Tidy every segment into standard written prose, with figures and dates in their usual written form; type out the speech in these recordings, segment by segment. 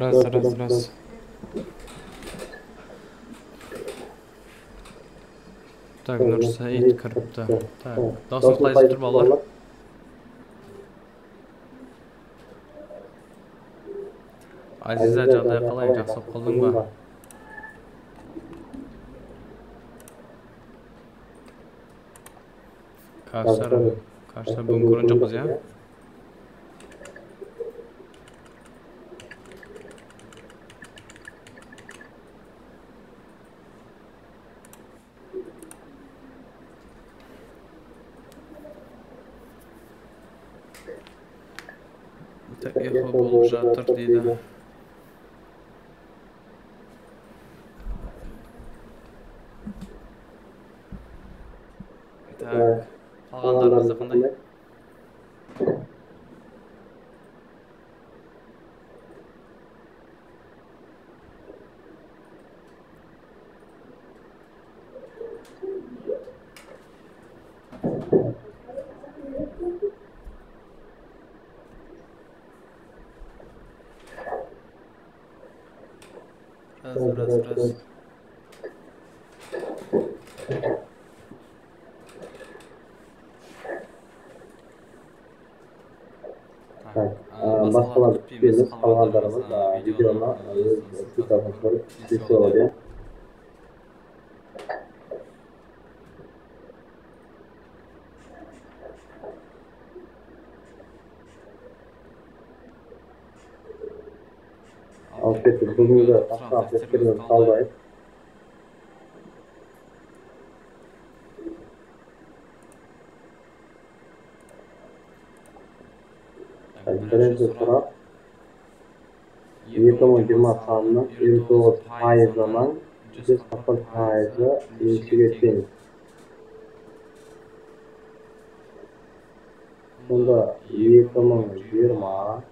Раз, раз, раз. Так, Нұрсаид кіріпті. Так, дауысым қалай естіліп тұр, балалар? Азиза, жағдай қалай? Жақсы болып қалдың ба? Кәусар, Кәусар бүгін көрген жоқпыз, иә? Так, эхо болып жатыр дейді. Так, қалғандарыңызда қандай? Раз, раз, раз. Так, басқаларды күтпейміз, қалғандарымыз видеоны өз ссылкасын көріп істесе болады, иә? Алып кеттік. Бүгінгі тапсырған тесттерімізді талдайық. Так, бірінші сұрақ. 2020 санының 59%-ының 140%-ы нешеге тең? Сонда 2020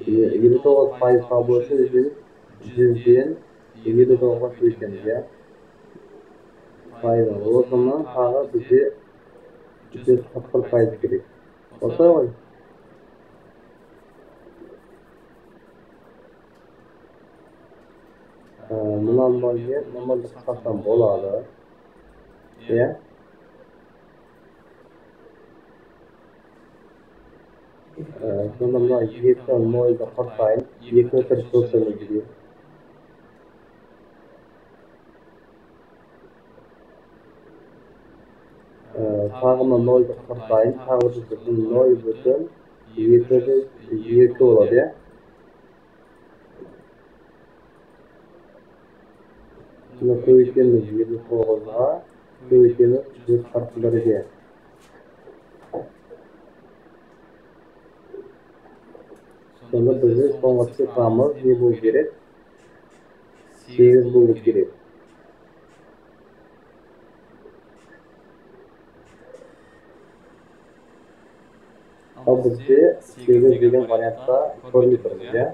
59% табу үшін біз 100-ден 59-ға көбейтеміз, иә? Пайызы. Осының тағы бізде 141% керек. Осылай ғой? Мына нольге нольді қысқартсам болады, иә? Сонда мына екі нольді құртайын, екі үтір тоқсан бізге. Тағы мына нольді құртайын, тағы бір бүтін ноль бүтін 202 болады, иә? Мына көбейтеміз 59-ға, көбейтеміз 141-ге. Сонда біздің соңғы цифрамыз не болу керек? 8 болу керек. Ал бізде 8 деген вариантта көрмей тұрмыз, иә?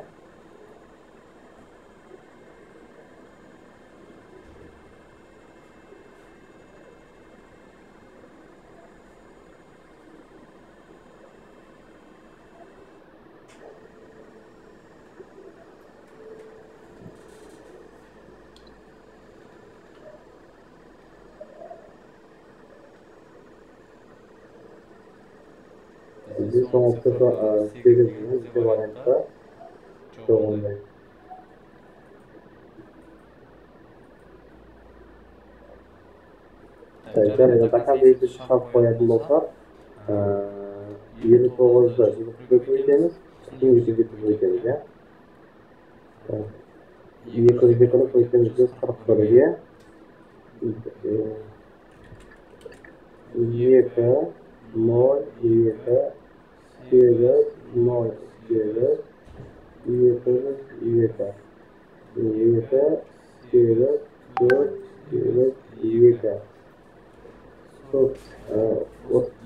Бізде соңғы цифра 8 деген бізде вариантта жоқ ондай. Так, жарайды, до конца есеп шығарып қоятын болсақ, 59-ды 140-ға көбейтеміз, 2-ге көбейтеміз, иә? 202-ні көбейтеміз 141-ге. 2, 0, 2, 8, 0, 8, 202, 2, 8, 4, 8, 2.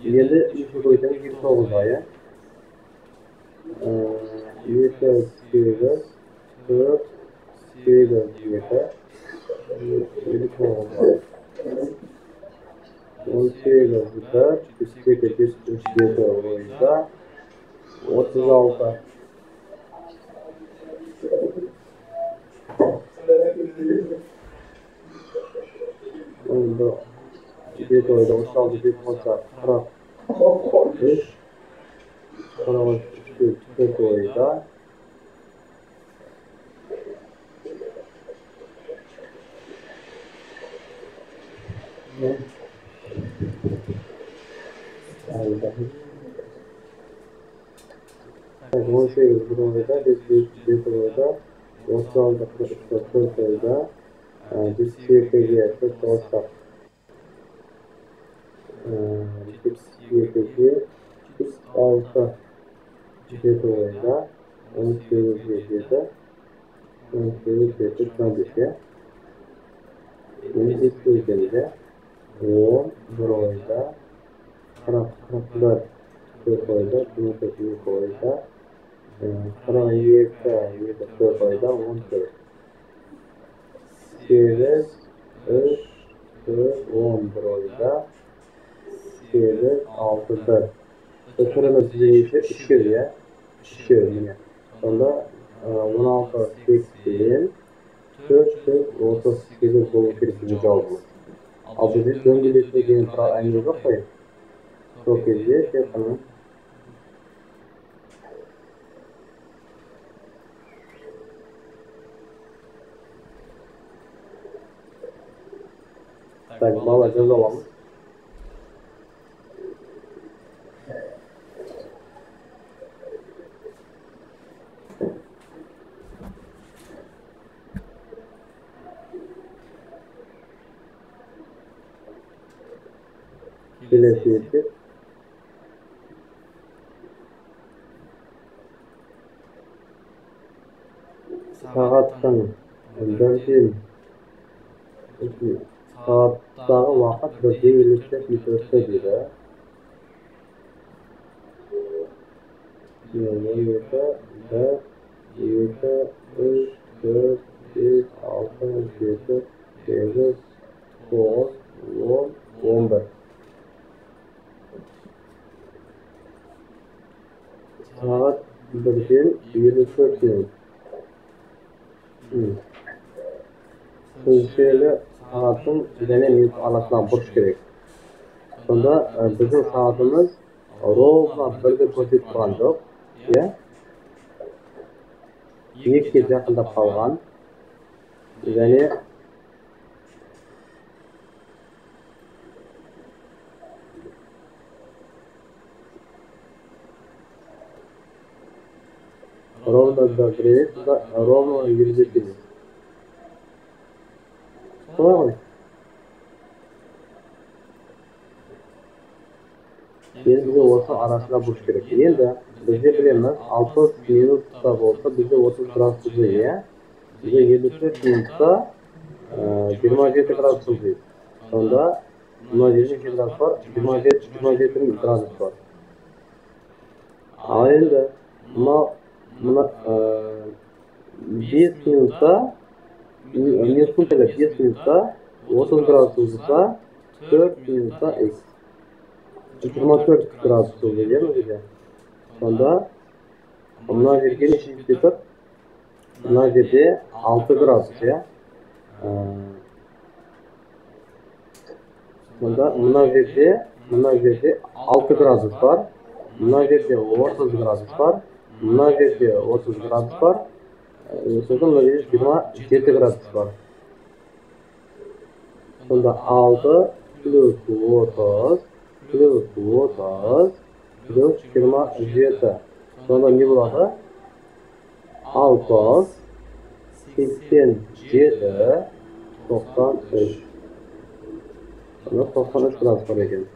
Енді 3-ні көбейтеміз 29-ға, иә? 2, 8, 4, 8, 2, 59-ға. 18, 1, 72, 77 ойда, 36. Енді 7 ойда, 36, 7 болса, 43, 43, 4 ойда. Так, 18 бір ойда, 5, 7 ойда, 36, 43, 4 ойда, 72-ге 4 қоссақ, 72-ге 6, 7 ойда, 18-ге 7, 18, 7, 25, иә? Енді 5 көбейтеміз, иә? 10, 1 ойда, 40, 41, 4 ойда, 24, 2 ойда, 42, 2, 4 ойда, 14. 8, 3, 4, 11 ойда, 8, 6, 1. Үтіріміз бізге неше? 3-ке, иә? 3-ке, міне. Сонда 16, 80, 438 болу керек біздің жауабымыз. Ал бізде дөңгелету деген туралы әңгіме жоқ қой. Сол кезде тек қана так, бала жаза аламыз. Келесі есеп. Сағаттың бірден сағаттағы уақыт 1:54 дейді. 2, 1, 2, 3, 4, 5, 6, 7, 8, 9, 10, 11. Сағат 1:54. Сізшелі сағаттың және минут арасынан бұрыш керек. Сонда біздің сағатымыз ровно 1-ді көрсетіп тұрған жоқ, иә? 2-ге жақындап қалған. Және ровно 1 емес, ровно 57 емес. Солай ғой. Енді бізге осы арасында бұрыш керек. Енді бізде білеміз, 60 минутта болса, бізде 30 градус жылжиды, иә? Бізде 54 минутта 27 градус жылжиды. Сонда мына жерде неше градус бар? 27 градус бар. Ал енді мына 5 минутта, минуттың тілі 5 минутта 30 градус жылжыса, 4 минутта 24 градус жылжиды, мына жерде. Сонда мына жерге неше жетпей тұр? Мына жерде 6 градус, иә? Сонда мына жерде 6 градус бар, мына жерде 30 градус бар, мына жерде 30 градус бар, сосын мына жерде 27 градус бар. Сонда 6 плюс 30 плюс 30 плюс 27. Сонда не болады? 60 87, 93. Сонда 93 градус бар екен.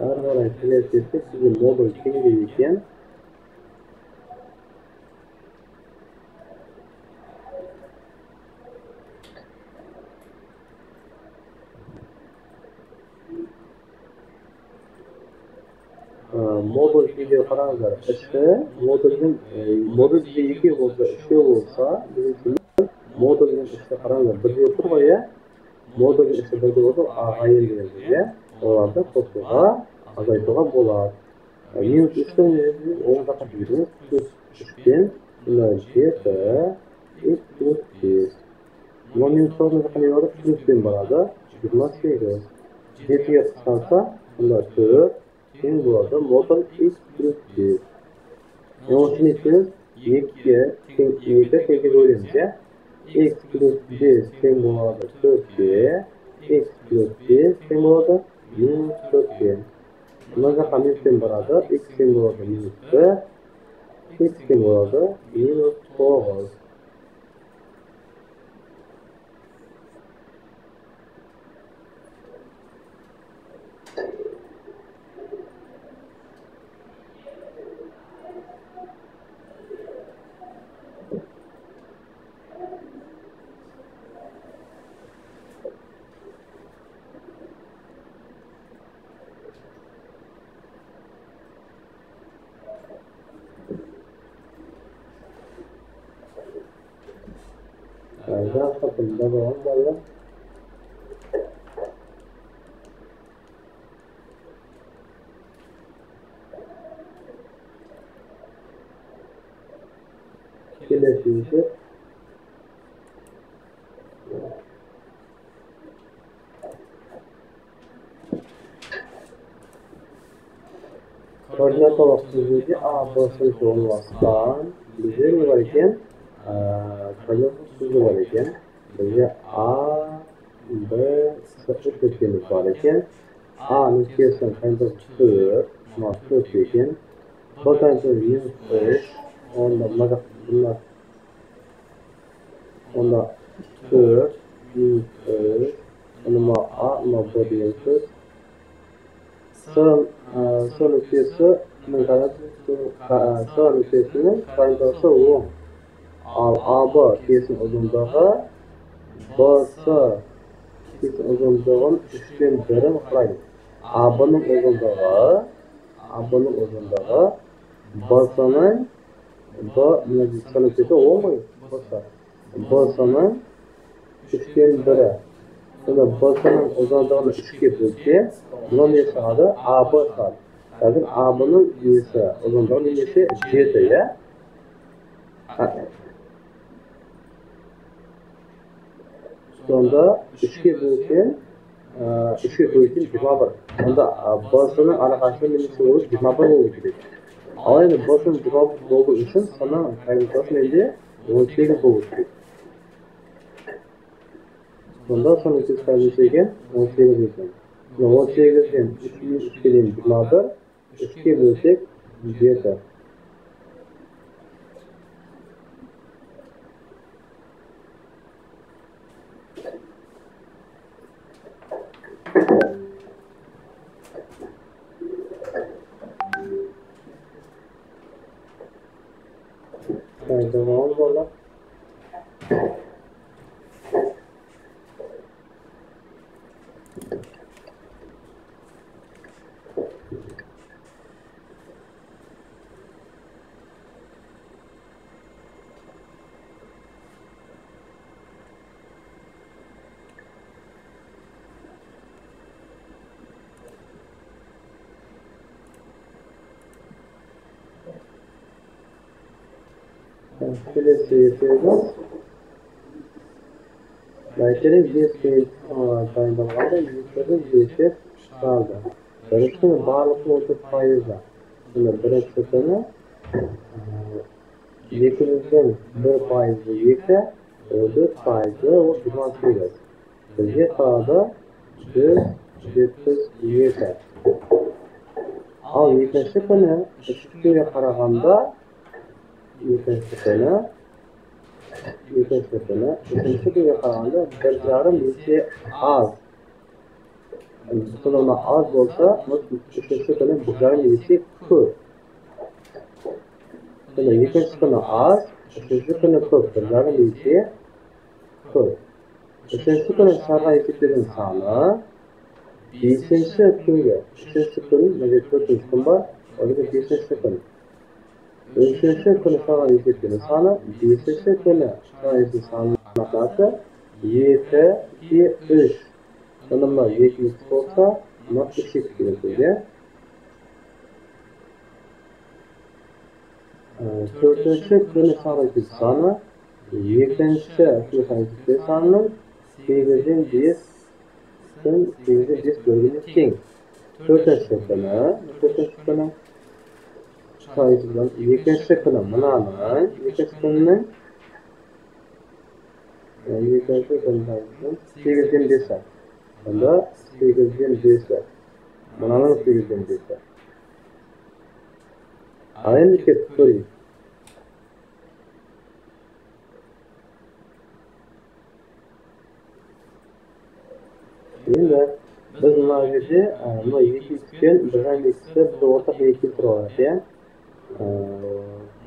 Әрі қарай келесі есеп бізге модуль теңдей екен. Модуль теңдеу қараңыздар, іші модульдің, модуль бізге екеу болса, үшеу болса, біздің модульдің іші қараңыздар, бірдей тұр ғой, иә? Модульдің іші бірдей болса, АН деген сөз, иә? Оларды қосуға, азайтуға болады. Минус үштің оң жаққа жібереміз, плюс үштен мына 7, х плюс 5. Мына минус тоғыздың жаққа не барады? Плюспен барады, 28. 7-ге қысқарса, мына 4 тең болады модуль х плюс 5. Осы не етеміз? 2-ге тең, 2 теңге бөлеміз, иә? Х плюс 5 тең болады 4-ге, х плюс 5 тең болады минус 4-ге. Мына жаққа минуспен барады, х тең болады минус 1, х тең болады минус 9. Келесі есеп. Координаталық түзуде А, Б, С орналасқан. Бізде не бар екен? Координаталық түзу бар екен. Бізде А, Б, С үш нүктеміз бар екен. А нүктесінің координатасы 4, мына 4 екен. Б координатасы минус 3, онда мына жақ, мына, онда 4, минус 3, онда мына А, мына Б деген сөз. С нүктесінің координатасы 10. Ал АБ кесін ұзындығы БС кесін ұзындығын 3-тен бірін құрайды. АБ-ның ұзындығы БС-ның Б, мына С нүктесі 10 ғой, БС. БС-ның 3-тен бірі. Сонда БС-ның ұзындығын 3-ке бөлсе, мынау не шығады? АБ шығады. Қазір АБ-ның несі ұзындығы немесе 7, иә? Сонда 3-ке бөлсең, 3-ке бөлсең 21. Онда БС-ның арақашығы немесе ол 21 болу керек. Ал енді БС-ның 21 болу үшін С-ның координатасы менде 18 болу керек. Сонда С нүктесі қай екен? 18 екен. 18-ден 3-ке дейін 21, 3-ке бөлсек 7. Devam bala. Келесі есебіміз. Бәйтерек 5 күн дайындалғанда 2 есеп шығарды. Бірінші күні барлық 30%. Сонда бірінші күні 200-ден 1%-ы 2, 14%-ы ол 28. Бізге қалады 172. Ал екінші күні үшінші күнге қарағанда екінші күні үшінші күнге қарағанда 1,5 есе аз. Сонда мына аз болса, үшінші күні 1,5 есе көп. Сонда екінші күні аз, үшінші күні көп, 1,5 есе көп. Үшінші күні шығарған есептердің саны бесінші күнгі, үшінші күн, мына жерде төртінші күн бар, ол жерде бесінші күн. Үшінші күні шығарған есептердің саны бесінші күні шығарған есептердің санының 2-ге 3. Сонда мына 2 х болса, мына 3 х деген сөз, иә? Төртінші күні шығарған есептердің саны екінші күні шығарған есептердің санының 8-ден 5 бөлігіне тең. Төртінші күні екінші күні мынаның, екінші күннің 8-ден 5-і. Сонда 8-ден 5-і. Мынаның 8-ден 5-і. Ал енді кетіп көрейік. Енді біз мына жерде мына 2 х пен 1,5 х-ті біз ортақ екі келтіріп алайық, иә?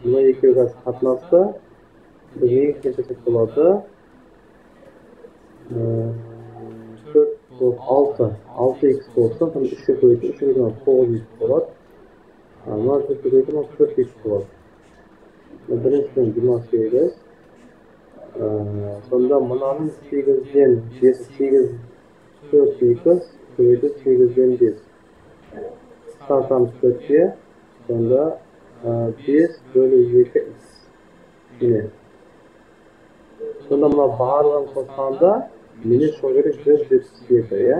Мына екеуі қазір қатынасты. Біз неге келтірсек болады? 4 болып 6. 6 х болса, сонда 3-ке көбейтіп, 3-ке көбейтіп 9 х болады. Мына 4-ке көбейтіп 4 х болады. Біріншіден 28. Сонда мынаның 8-ден 5, 8 4 х көбейтіп 8-ден 5. Қысқартамыз 4-ке, сонда 5 бөлу 2 х. Міне. Сонда мына барлығын қосқанда менде шығу керек 172, иә?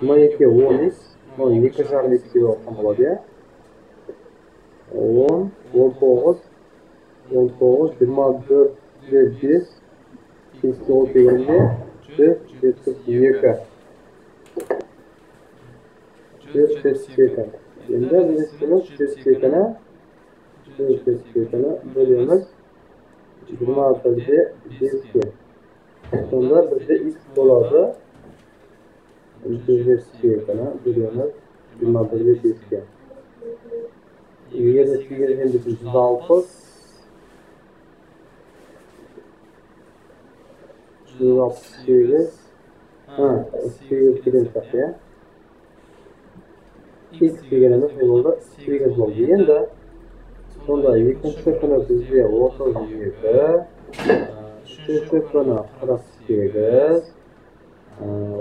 Мына екіге 10 х, мына 2,5 х деп алсам болады, иә? 10, 19, 19, 24, 5, 8 дегенде 172. 172. Енді біз істейміз 172-ні 172-ні бөлеміз 21-де 5-ке. Сонда бізде х болады 172-ні бөлеміз 21-де 5-ке. Егер де 8-ден 160, 168, 8 деген сияқты, иә? Х дегеніміз не болды? 8 болды. Енді сонда екінші күні бізде 32, үшінші күні 48,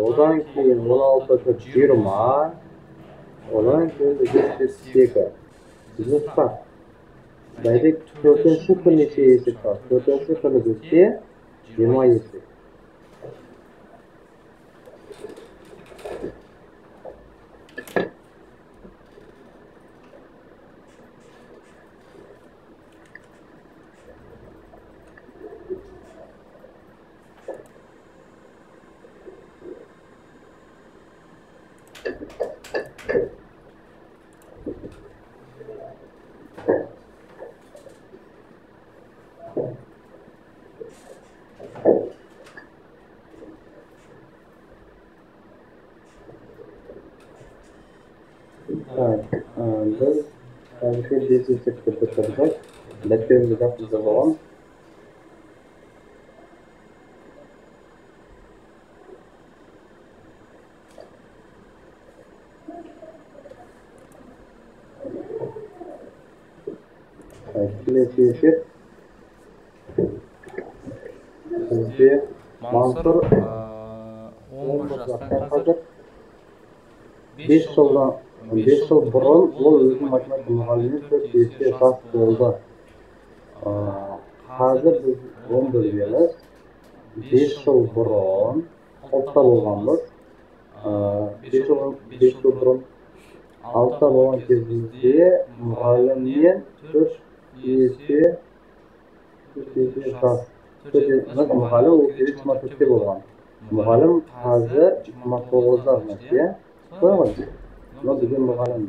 одан кейін 16, 20, одан кейін 172. Бізде сұрақ. Бәйдек төртінші күні неше есеп бар? Төртінші күні бізде 20 есеп. Біз әзірге 5 есепті бітірдік. Дәптерімізді жабып аламыз. Келесі есеп бізде Мансұр 11 жаста қазір. 5 жыл бұрын ол өзінің математика мұғалімінен 4 есе жас болды. Қазір біз 11-деміз. 5 жыл бұрын 6-та болғанбыз. 5 жыл бұрын 6-та болған кезімізде мұғалімнен 4 есе жас. Мұғалім ол кезде 24-те болған. Мұғалім қазір 29-да, значит, иә? Солай ғой? Мынау біздің мұғалім.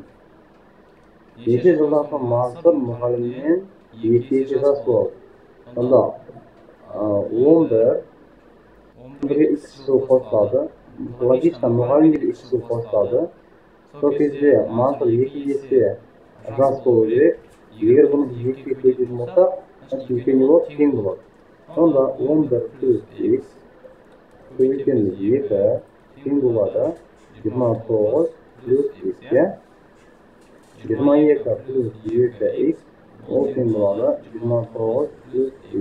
Неше жылдан соң Мансұр мұғалімнен 2 есе жас болды. Сонда 11 бірге 3 жыл қосылады. Логично, мұғалімге де 3 жыл қосылады. Сол кезде Мансұр 2 есе жас болу керек. Егер бұны біз 2-ге көбейтетін болсақ, значит, екеуі не болады? Тең болады. Сонда 11 плюс х көбейтеміз 2 тең болады 29 плюс х, иә? 22 плюс 2х ол тең болады 29 плюс х.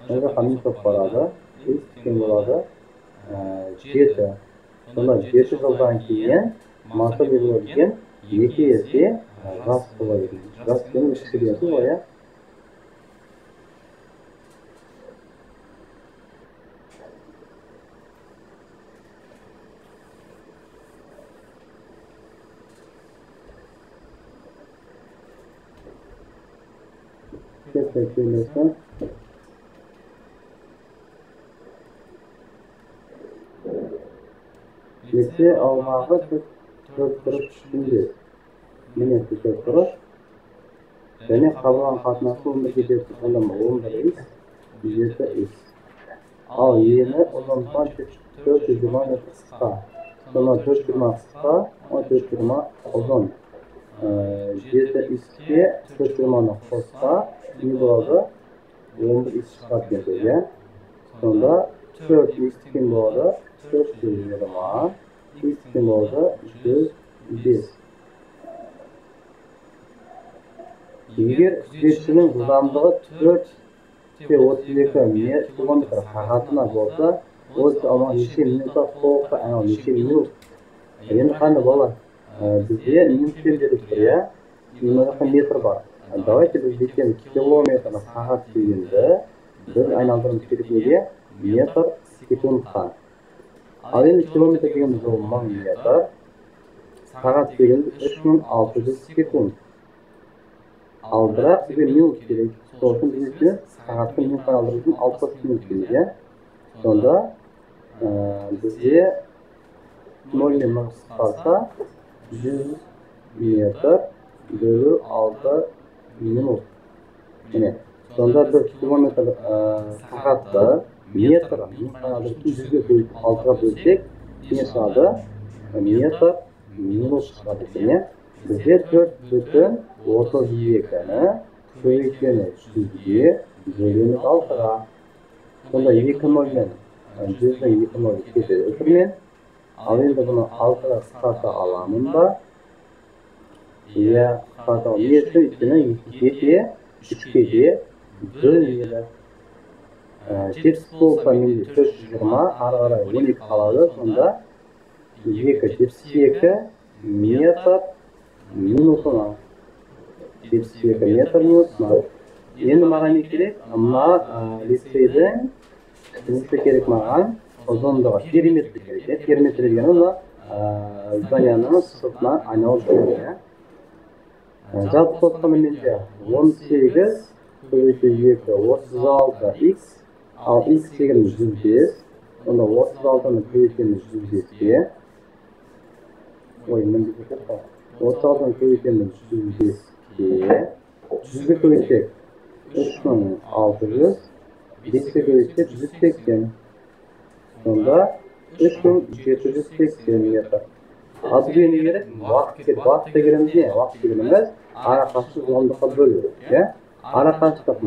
Мына жаққа минус болып барады. Х тең болады 7. Сонда 7 жылдан кейін Мансұр не болады екен? 2 есе жас болады екен. Жас деген үш деген сөз ғой, иә? Келесі. Лицей аумағы төрт бұрыш пішіндес. Міне төрт бұрыш. Және қабылған қатынасы 11-ге жеті. Сонда 11 х 7 х. Ал ені ұзындығы 420 метр қысқа. Сонда 420 қысқа, 420 ұзын. 7 х-ке 420-ны қосса, не болады? 11 х шығады екен сөз, иә? Сонда 4 х тең болады 420, х тең болады 105. Егер күзетшінің жылдамдығы 4,32 километр сағатына болса, ол аумағы неше минутта толықтай айналады, неше минут? Енді қандай балалар? Бізде минутпен беріліп тұр, иә? Мына жақта метр бар. Давайте біз бүйтеміз, километр сағат дегенді біз айналдыруымыз керек неге? Метр секундқа. Ал енді километр дегеніміз ол 1000 метр, сағат дегеніміз 3600 секунд. Ал бірақ бізге минут керек. Сол үшін біз не сағатты минутқа айналдыру үшін 60 минут дейміз, иә? Сонда бізде 0 мен 1000 қысқарса 100 метр бөлу 6 минут. Міне, сонда біз километр сағатты метр минутқа айналдыру үшін 100-ге бөліп 6-ға бөлсек, не шығады? Метр минут шығады екен, иә? Бізде 4,32-ні көбейтеміз 100-ге бөлеміз 6-ға. Сонда 2 ноль мен 100-дің 2 ноль кетеді үтірмен. Ал енді бұны 6-ға қысқарта аламын ба? Иә, қысқарта аламын. Не үшін? Өйткені 2-ге де, 3-ге де бөлінеді. 70 болса менде 420, ары қарай 12 қалады. Сонда 2,72 метр минутына. 72 метр минутына. Енді маған не керек? Мына лицейдің несі керек маған? Ұзындығы, периметр керек. Периметр дегені мына зданияның сыртына айналып жүру. Жалпы қосқанда менде 18 көбейту 2 36 х, ал х дегеніміз 105. Онда 36-ны көбейтеміз 105-ке. Ой, міндетті түрде 36-ны көбейтеміз 105-ке. 100-ге көбейтсек 3600, 5-ке көбейтсек 180. Сонда 3780 метр. Ал бізге не керек? Уақыт керек. Уақыт дегеніміз не? Уақыт дегеніміз ара қашықтық жылдамдыққа бөлу, иә? Ара қашықтық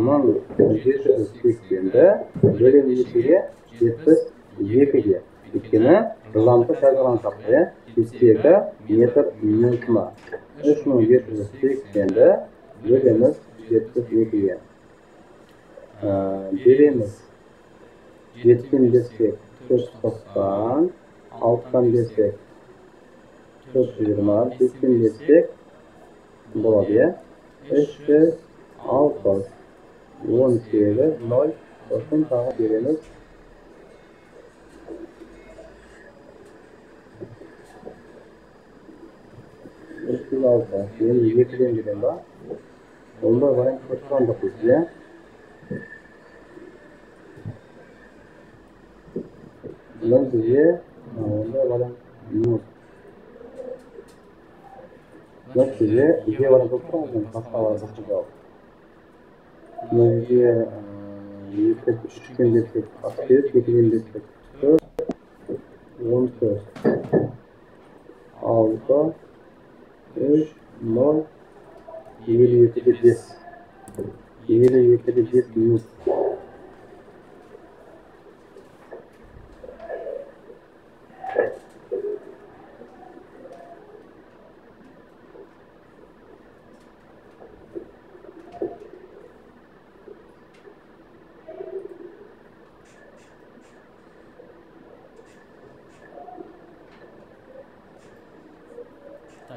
1780-ді бөлеміз нешеге? 72-ге. Өйткені жылдамдықты қазір ғана таптық, иә? 72 метр минутына. 3780-ді бөлеміз 72-ге. Береміз 7-тен берсек 490, 6-тан берсек 420, 5-тен берсек болады, иә? 360. 18, 0, сосын тағы береміз. 306. Енді 2-ден берем ба? Онда вариант қосылған жоқпыз, иә? Онда бізге онда вариант минус. Значит, бізде Е вариант болып тұр ғой, басқа басқа жауап. Мына жерде 2, 3-тен берсек, 8, 2-ден берсек, 4, 14, 6, 3, 0, 52-де 5. 52-де 5 минус.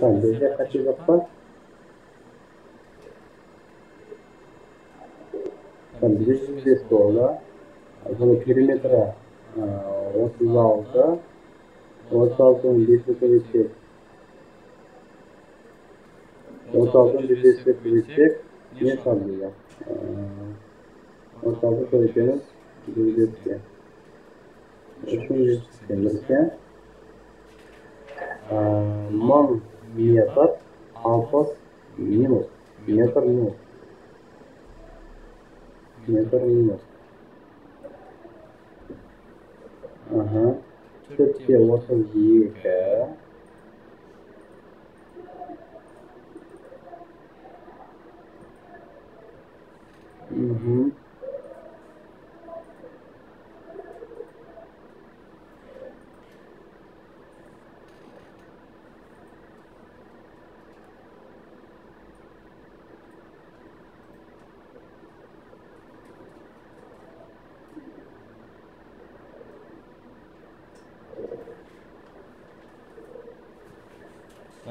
Так, бізде қате жоқ па? Так, бізде 105 болды. Сонда периметрі 36. 36-ны 5-ке көбейтсек. 36-ны 5-ке көбейтсек, не шығады бізде? 36 көбейтеміз 105-ке. 3180 дұрыс, иә? 1000 метр 60 минут. Метр минут. Метр минут. Ага. 4-те 32. Угу.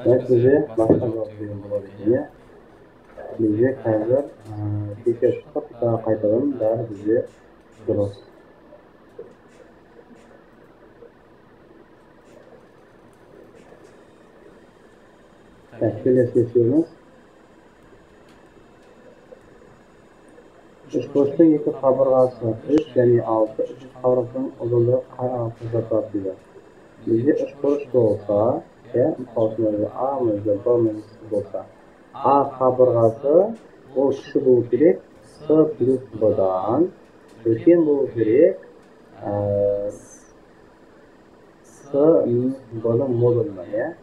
Значит, бізде басқа жауап деген болады екен, иә? Бізде қазір тексеріп шықтық, тағы қайтадан бәрі бізде дұрыс. Так, келесі есебіміз. Үшбұрыштың екі қабырғасы 3 және 6, үшінші қабырғасының ұзындығы қай аралықта жатады дейді. Бізде үшбұрыш болса, иә, мысалы үшін А, мына жерде Б, мына жерде С болса, А қабырғасы ол кіші болу керек С плюс Б-дан, үлкен болу керек С минус Б-ның модулынан, иә.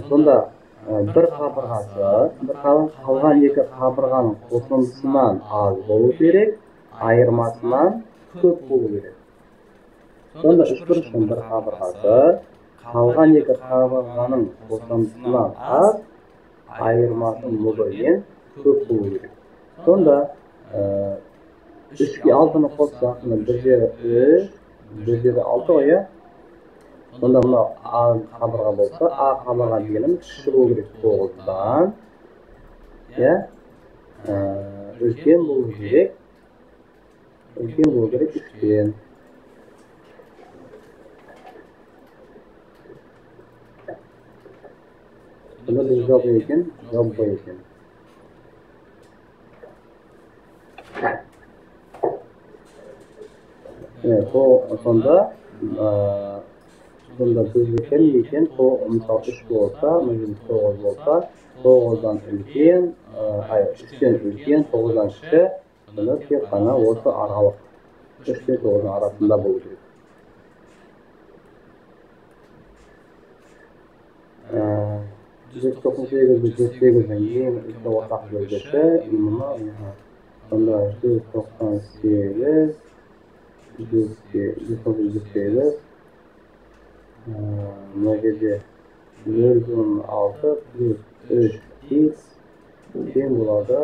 Сонда бір қабырғасы, бір қалған екі қабырғаның қосындысынан аз болу керек, айырмасынан көп болу керек. Сонда үшбұрыштың бір қабырғасы қалған екі қабырғаның қосындысынан аз, айырмасы модульден көп болу керек. Сонда 3-ке 6-ны қоссақ, мына бір жері 3, бір жері 6 ғой, иә? Сонда мынау А қабырға болса, А қабырға дегеніміз кіші болу керек 9-дан, иә? Үлкен болу керек, үлкен болу керек 3-тен. Сонда біз жауап не екен? Жауап Б екен. Сонда сонда біздікі не екен? Мысалы 3 болса, мына жерде 9 болса, 9-дан үлкен, 3-тен үлкен, 9-дан кіші, сонда тек қана осы аралық 3 пен 9-ның арасында болу керек. 198 108-дің ең үлкен ортақ бөлгіші, мұны, сонда 198, 198, мына жерде 0,6 плюс 3х тең болады.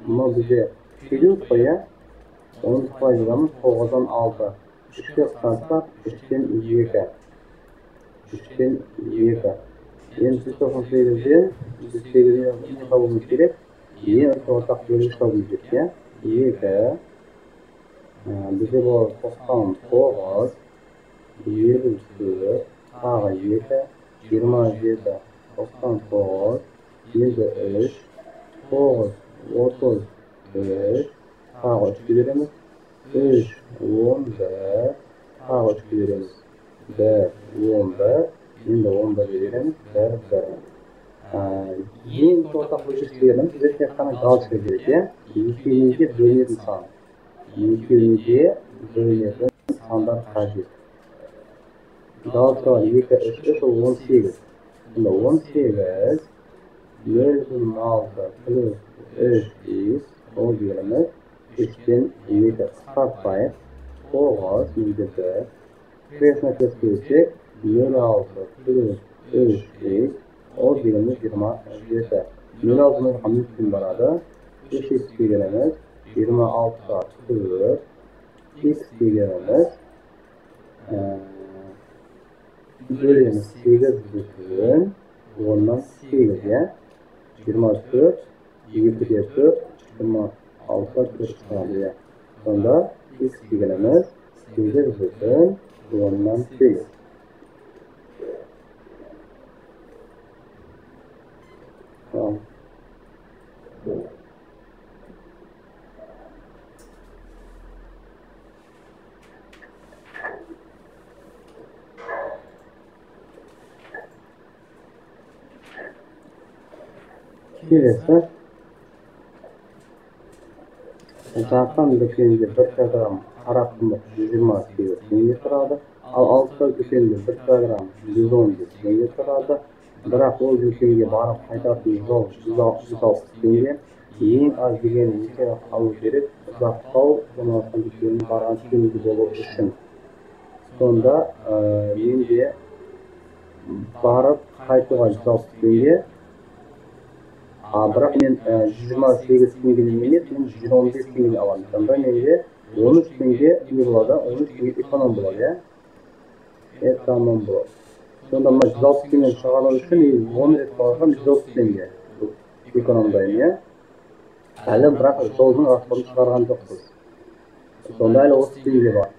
Мынау бізде период қой, иә? Оны біз қалай жазамыз? 9-дан 6. 3-ке қысқартсақ, 3-тен 2. 3-тен 2. Енді 198-ден 108-ден не табуымыз керек? Ең үлкен ортақ бөлгіш табу керек, иә? 2, бізде болады 99, 54, тағы 2, 27, 99, енді 3, 9, 33, тағы 3-ке береміз, 3, 11, тағы 3-ке береміз, 1, 11, енді 11-ге береміз, 1, 1. Ең ортақ бөлгіш дегеніміз бізде тек қана галочка керек, иә? Екеуіне бөлінетін сан. Екеуіне бөлінетін сандар қажет. Галочкалар 2, 3, 3, ол 18. Сонда 18, 0,6 плюс 3 х, ол дегеніміз 3-тен 2 қысқартпайық. 9, менде 1. Крест-накрест көбейтсек, 0,6 плюс 3 х, ол дегеніміз 27. 0,6 мына жаққа минуспен барады. 3 х дегеніміз 26-ға 4, х дегеніміз бөлеміз 8,8, иә? 24, 2-де 4, 26-ға 4 шығады, иә. Сонда х дегеніміз 8,8. Tamam. Келесі жақын дүкенде 1 килограмм қара құмық 128 теңге тұрады, ал алыстау дүкенде 1 килограмм 115 теңге тұрады. Бірақ ол дүкенге барып қайтатын жол 160 теңге. Ең аз дегені неше алу керек ұзақтау орналасқан дүкенге барған тиімді болу үшін. Сонда менде барып қайтуға 160 теңге, бірақ мен 128 теңгеден емес, мен 115 теңгеден аламын. Сонда менде 13 теңге не болады? 13 теңге эконом болады, иә? Эконом болады. Сонда мына 160 теңгені шығару үшін мен 10 рет барсам 130 теңге экономдаймын, иә? Әлі бірақ жолдың расходын шығарған жоқпыз. Сонда әлі 30 теңге бар.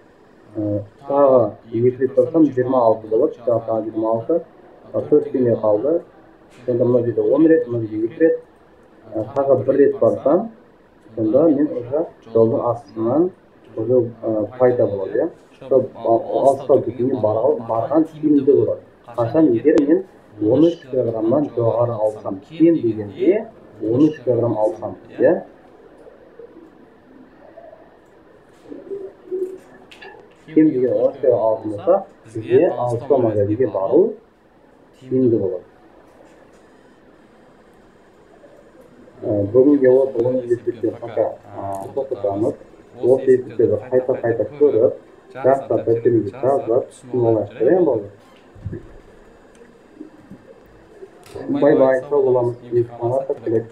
Тағы 2 рет барсам 26 болады, тағы 26, 4 теңге қалды. Сонда мына жерде 10 рет, мына жерде 2 рет, тағы 1 рет барсам, сонда мен уже жолдың астынан уже пайда болады, иә? Сол алыстау дүкенге барған тиімді болады. Қашан егер мен 13 килограммнан жоғары алсам, кем дегенде 13 килограмм алсам, иә? Кем дегенде 13 килограмм алатын болса, бізге алыстау магазинге бару тиімді болады. Бүгінге осы 10 есепті пока тоқтатамыз. Осы есептерді қайта-қайта көріп, жақсылап дәптеріңізге жазып, түсініп алайық, иә, балалар? Бай-бай, сау боламыз. Сәттілік.